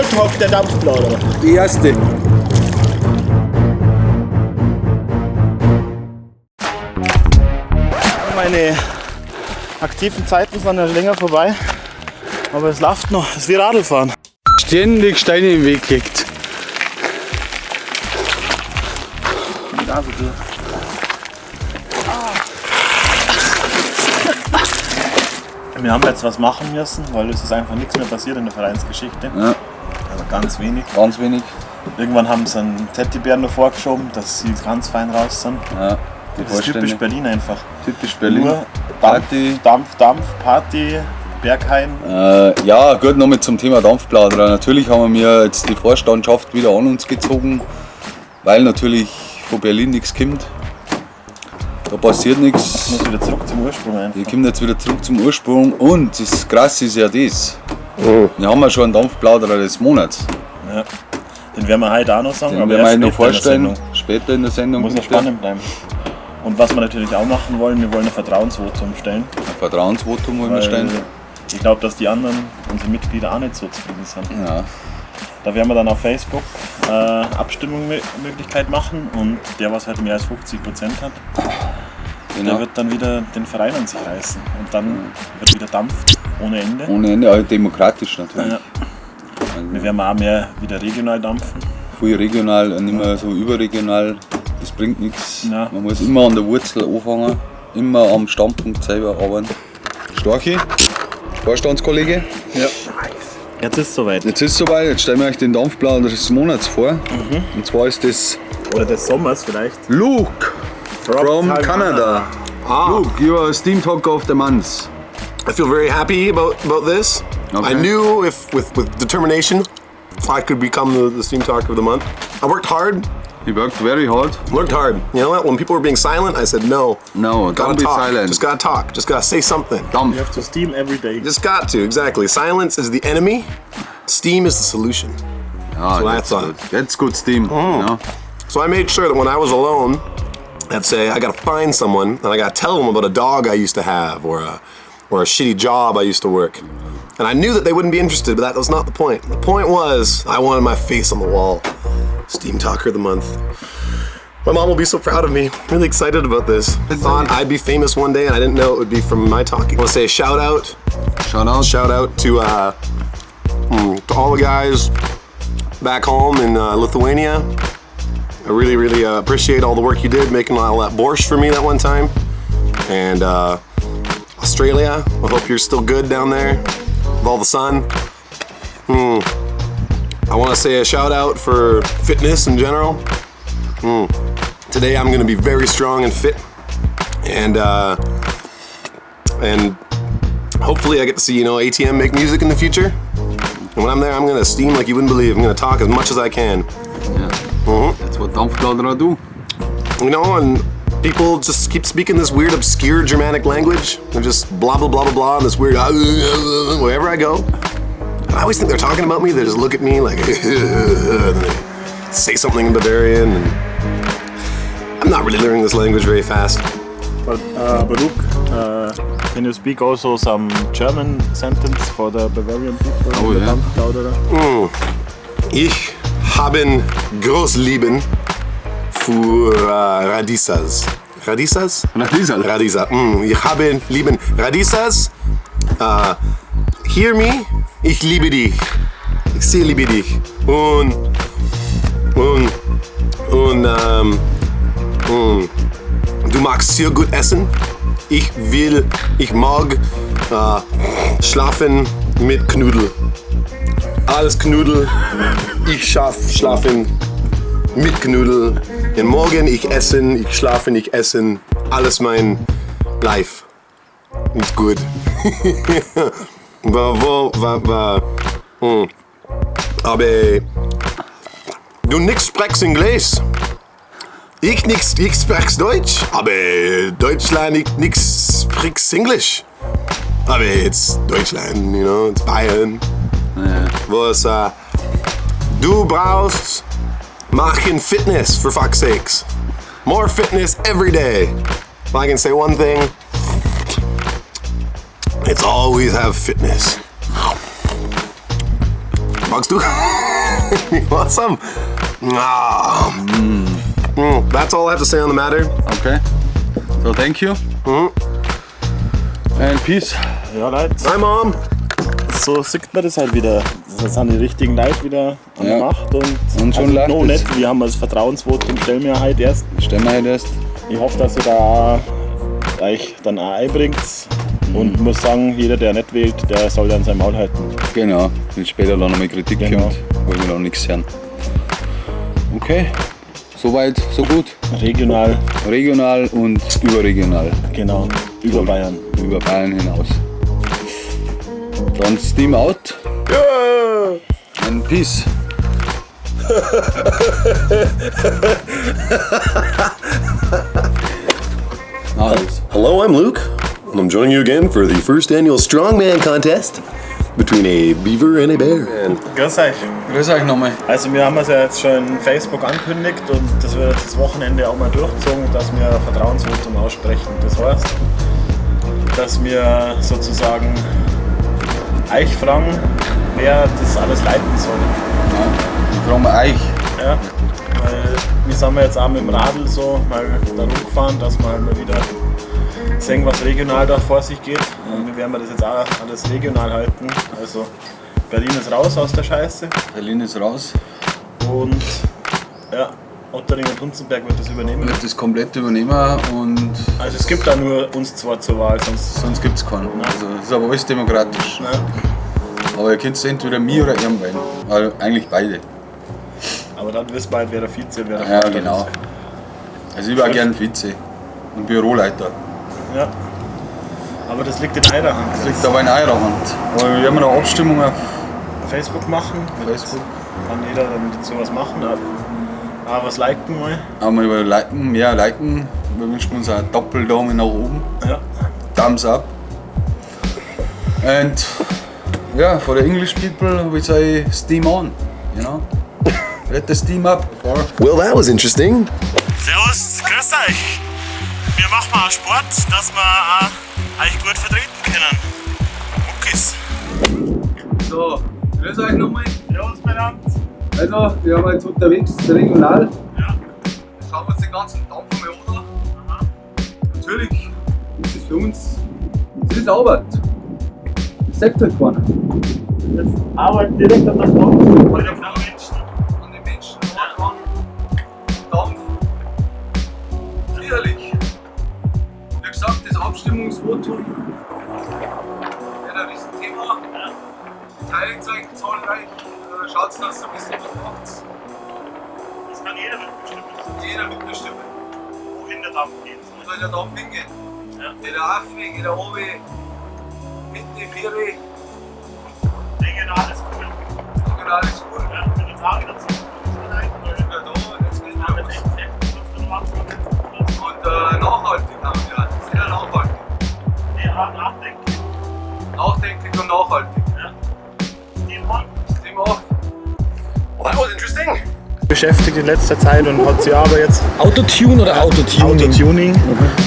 Steam Talk der Dampfplauderer. Die erste. Meine aktiven Zeiten sind ja länger vorbei. Aber es läuft noch. Es ist wie Radlfahren. Ständig Steine im Weg liegt. Wir haben jetzt was machen müssen, weil es ist einfach nichts mehr passiert in der Vereinsgeschichte. Ja. Also ganz wenig. Ganz wenig. Irgendwann haben sie einen Teddybären noch vorgeschoben, dass sie ganz fein raus sind. Ja, die Das ist typisch Vorstände. Berlin einfach. Typisch Berlin. Nur Dampf, Party. Dampf, Dampf, Party, Berghain. Ja, gut, nochmal zum Thema Dampfplauderer. Natürlich haben wir jetzt die Vorstandschaft wieder an uns gezogen, weil natürlich von Berlin nichts kommt. Da passiert nichts. Muss wieder zurück zum Ursprung einfach. Die kommen jetzt wieder zurück zum Ursprung und das Krasse ist ja das. Wir haben ja schon einen Dampfplauderer des Monats. Ja. Den werden wir heute auch noch sagen, Den aber werden wir erst euch noch später in der vorstellen. Sendung. Später in der Sendung. Muss noch bitte. spannend bleiben. Und was wir natürlich auch machen wollen, wir wollen ein Vertrauensvotum stellen. Ein Vertrauensvotum wollen wir Weil stellen. ich glaube, dass die anderen, unsere Mitglieder, auch nicht so zufrieden sind. Ja. Da werden wir dann auf Facebook Abstimmungsmöglichkeit machen und der, was halt mehr als 50% hat, Genau. der wird dann wieder den Verein an sich reißen. Und dann wird wieder dampft ohne Ende. Ohne Ende, auch demokratisch natürlich. Ja. Wir werden auch mehr wieder regional dampfen. Viel regional und nicht mehr so überregional. Das bringt nichts. Ja. Man muss immer an der Wurzel anfangen, immer am Standpunkt selber arbeiten. Storchi, Vorstandskollege, Jetzt ist es soweit. jetzt ist es soweit, jetzt stellen wir euch den Dampfplauder des Monats vor. Und zwar ist das Oder des Sommers vielleicht. Luke from Canada. Luke, you are a Steam Talker of the Month. I feel very happy about this. Okay. I knew if with determination, I could become the Steam Talker of the month. I worked hard. He worked very hard. Worked hard. You know what? When people were being silent, I said no. No, Gotta don't be talk. silent. Just gotta talk. Just gotta say something. Dampf. You have to steam every day. Just got to, exactly. Silence is the enemy. Steam is the solution. Ah, what I that's thought. good. That's good steam. Yeah. So I made sure that when I was alone, I'd say I gotta find someone and I gotta tell them about a dog I used to have or a shitty job I used to work. And I knew that they wouldn't be interested, but that was not the point. The point was I wanted my face on the wall. Steam Talker of the Month. My mom will be so proud of me. I'm really excited about this. I thought I'd be famous one day, and I didn't know it would be from my talking. I want to say a shout out Shout out. shout out to all the guys back home in Lithuania. I really, really appreciate all the work you did making all that borscht for me that one time. And Australia, I hope you're still good down there with all the sun. I want to say a shout out for fitness in general. Today I'm going to be very strong and fit, and hopefully I get to see ATM make music in the future. And when I'm there, I'm gonna steam like you wouldn't believe. I'm gonna talk as much as I can. Yeah. That's what Dampfplauderer do. And people just keep speaking this weird, obscure Germanic language. They're just blah blah blah blah blah, and this weird wherever I go. And I always think they're talking about me. They just look at me like and they say something in Bavarian, and I'm not really learning this language very fast. But Baruch, can you speak also some German sentence for the Bavarian people? Oh, the yeah. Dampfplauderer? Ich haben groß Lieben für Radisas. Radisas? Radisas. Radisa. Ich habe lieben Radisas. Hear me, ich liebe dich. Ich sehr liebe dich. Und du magst sehr gut essen. Ich mag schlafen mit Knudel. Alles Knudel. Ich schlafen mit Knudel. Den Morgen ich essen, ich schlafen, ich essen. Alles mein Life. Ist gut. Wa, wo, wa, wa. Aber du nix sprichst Englisch. Ich nix, ich sprech's Deutsch. Aber Deutschland, ich nix sprichst Englisch. Aber it's Deutschland, it's Bayern. Was, du brauchst machen Fitness, for fuck's sakes. More fitness every day. If I can say one thing, it's always have fitness. Magst du? You want some? Ah. That's all I have to say on the matter. Okay. So thank you. And peace. Ja, Leute, Hi, Mom. So sieht man das halt wieder. Das sind die richtigen Leute wieder an der Ja. Macht und, Und schon also, läuft no, es. nicht. Wir haben das Vertrauensvotum, stellen wir heute erst. Stellen wir heute erst. Ich hoffe, dass ihr da euch dann auch einbringt. Und muss sagen, jeder, der nicht wählt, der soll dann sein Maul halten. Genau. Wenn später dann nochmal Kritik Genau. kommt, wollen wir da nichts hören. Okay. Soweit, so gut. Regional, Regional und überregional. Genau, über Bayern. Über Bayern hinaus. Dann Steam out. And peace. Nice. Hello, I'm Luke, and I'm joining you again for the first annual Strongman Contest between a beaver and a bear. And Grüß euch. Grüß euch nochmal. Also wir haben es ja jetzt schon in Facebook angekündigt und das wird jetzt das Wochenende auch mal durchgezogen, dass wir ein Vertrauensvotum aussprechen. Das heißt, dass wir sozusagen euch fragen, wer das alles leiten soll. Ja, fragen wir euch. Ja, weil wir sind ja jetzt auch mit dem Radl so mal da rumgefahren, dass wir halt mal wieder sehen, was regional da vor sich geht. Und wir werden das jetzt auch alles regional halten. Also Berlin ist raus aus der Scheiße. Berlin ist raus. Und ja, Otterling und Hunzenberg wird das übernehmen. Wird das komplett übernehmen und Also es gibt da nur uns zwei zur Wahl, sonst. Sonst gibt es keinen. Also das ist aber alles demokratisch. Ne? Aber ihr könnt entweder mir oder ihm wählen. Also eigentlich beide. Aber dann wissen wir halt, wer der Vize, wer der Ja, Vorstand genau. ist. Also ich war gern Vize und Büroleiter. Ja. Aber das liegt in eurer Hand. Das liegt aber in eurer Hand. Aber wir werden eine Abstimmung auf Facebook machen. Facebook. Kann jeder dann sowas machen. Aber was liken mal. Einmal über liken, mehr liken. Wir wünschen uns einen Doppeldaumen nach oben. Ja. Thumbs up. And yeah, for the English people, we say steam on, you know? Let the steam up. Well, that was interesting. Servus, grüß euch. Wir machen mal Sport, dass wir auch euch gut vertreten können. Muckis. So, grüß euch nochmal. Servus, miteinander. Also, wir haben jetzt unterwegs regional. Ja. Schauen wir uns den ganzen Dampf mal an. Natürlich ist es für uns, es ist Arbeit. Das sagt halt keiner. Das Arbeit direkt an der Front. Direkt am Menschen. An den Menschen, an Dampf. Sicherlich. Wie gesagt, das Abstimmungsvotum wäre ein Riesenthema. Beteiligt euch zahlreich. Schaut, dass ihr ein bisschen was macht. Das kann jeder mitbestimmen, Jeder mitbestimmen. wohin der Dampf geht. Wo soll der Dampf hingehen? Ja. Geht er auf, geht er runter, Mitte, Viere, Regional ist cool. regional ist cool. Ja, mit den Zahlen dazu. Ja, da, jetzt geht's Aber los. echt heftig, was du machst. Und nachhaltig haben wir, sehr nachhaltig. Ja, nachdenklich. Nachdenklich und nachhaltig. Ja. Steam on. Steam off. Well, that was interesting. Beschäftigt in letzter Zeit und hat sich aber jetzt Autotune oder Autotuning? Autotuning,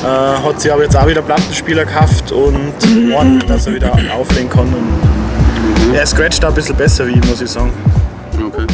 hat sich aber jetzt auch wieder Plattenspieler gekauft und ordentlich, dass er wieder auflegen kann. Und er scratcht da ein bisschen besser wie ich, muss ich sagen. Okay.